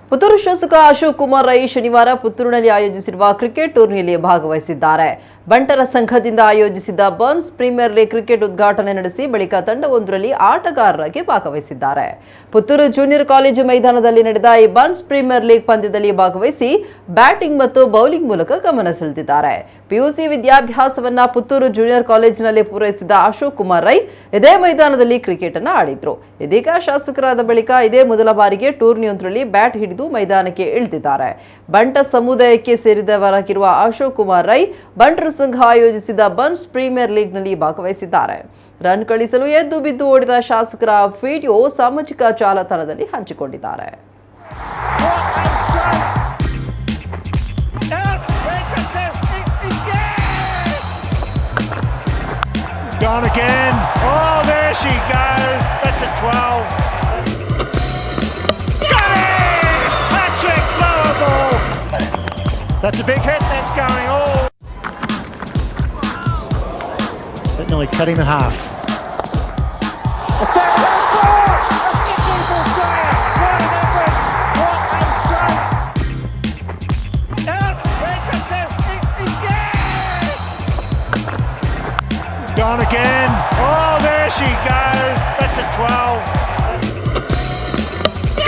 Puttur ಶಾಸಕ ಅಶೋಕ್ ಕುಮಾರ್ ರೈ ಶನಿವಾರ ಪುತ್ತೂರಿನಲ್ಲಿ ಆಯೋಜಿಸಿರುವ ಕ್ರಿಕೆಟ್ ಟೂರ್ನಿಯಲ್ಲಿ ಭಾಗವಹಿಸಿದ್ದಾರೆ. ಬಂಟರ ಸಂಘದಿಂದ ಆಯೋಜಿಸಿದ್ದ burns premier league cricket ಉದ್ಘಾಟನೆ ನಡೆಸಿ ಬಳಿಕ ತಂಡವೊಂದರಲ್ಲಿ ಆಟಗಾರರಾಗಿ ಭಾಗವಹಿಸಿದ್ದಾರೆ. ಪುತ್ತೂರು ಜೂನಿಯರ್ ಕಾಲೇಜು ಮೈದಾನದಲ್ಲಿ ನಡೆದ ಈ burns premier league ಪಂದ್ಯದಲ್ಲಿ ಭಾಗವಹಿಸಿ ಬ್ಯಾಟಿಂಗ್ ಮತ್ತು ಬೌಲಿಂಗ್ ಮೂಲಕ ಗಮನ ಸೆಳೆದಿದ್ದಾರೆ. ಪಿಯುಸಿ ವಿದ್ಯಾಭ್ಯಾಸವನ್ನ ಪುತ್ತೂರು ಜೂನಿಯರ್ ಕಾಲೇಜಿನಲ್ಲಿ ಪೂರೈಸಿದ ಅಶೋಕ್ ಕುಮಾರ್ ರೈ ಇದೇ ಮೈದಾನದಲ್ಲಿ ಕ್ರಿಕೆಟ್ ಅನ್ನು ಆಡಿದ್ರು. ಇದೀಗ ಶಾಸಕರಾದ ಬಳಿಕ ಇದೇ ಮೊದಲ ಬಾರಿಗೆ ಟೂರ್ನಿಯೊಂದರಲ್ಲಿ ಬ್ಯಾಟ್ ಹಿಡಿದು ಮೈದಾನಕ್ಕೆ ಇಳಿದಿದ್ದಾರೆ. ಬಂಟ ಸಮುದಾಯಕ್ಕೆ ಸೇರಿದವರಾಗಿರುವ ಅಶೋಕ್ ಕುಮಾರ್ ರೈ ಬಂಟರ ಸಂಘ ಆಯೋಜಿಸಿದ ಬನ್ಸ್ ಪ್ರೀಮಿಯರ್ ಲೀಗ್ನಲ್ಲಿ ಭಾಗವಹಿಸಿದ್ದಾರೆ. ರನ್ ಗಳಿಸಲು ಎದ್ದು ಬಿದ್ದು ಓಡಿದ ಶಾಸಕರ ವಿಡಿಯೋ ಸಾಮಾಜಿಕ ಜಾಲತಾಣದಲ್ಲಿ ಹಂಚಿಕೊಂಡಿದ್ದಾರೆ. What a strike! Out! Where's got two? Yes! Gone again. Oh, there she goes. That's a 12. Got it! Hat-trick, slower ball. That's a big hit. That's going all. That nearly cut him in half. It's down to four! That's 50 for Australia. What an effort! What a strike! Out! Where's got two? Yes! Gone again. Oh, there she goes. That's a 12.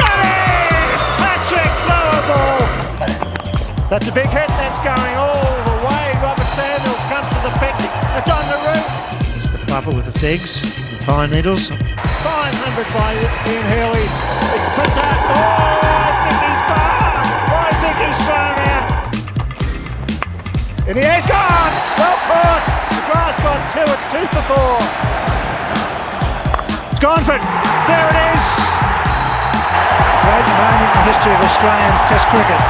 Got it! Hat-trick, slower ball. That's a big hit. That's going all the way. Robert Samuels comes to the picnic. It's on the roof. It's the plover with its eggs and pine needles. 500 by Ian Hurley. It's Blizzard. Oh, I think he's gone. I think he's thrown out. In the air's gone. Well caught. The grass got two. It's 2 for 4. It's gone for it. There it is. Great moment in the history of Australian Test cricket.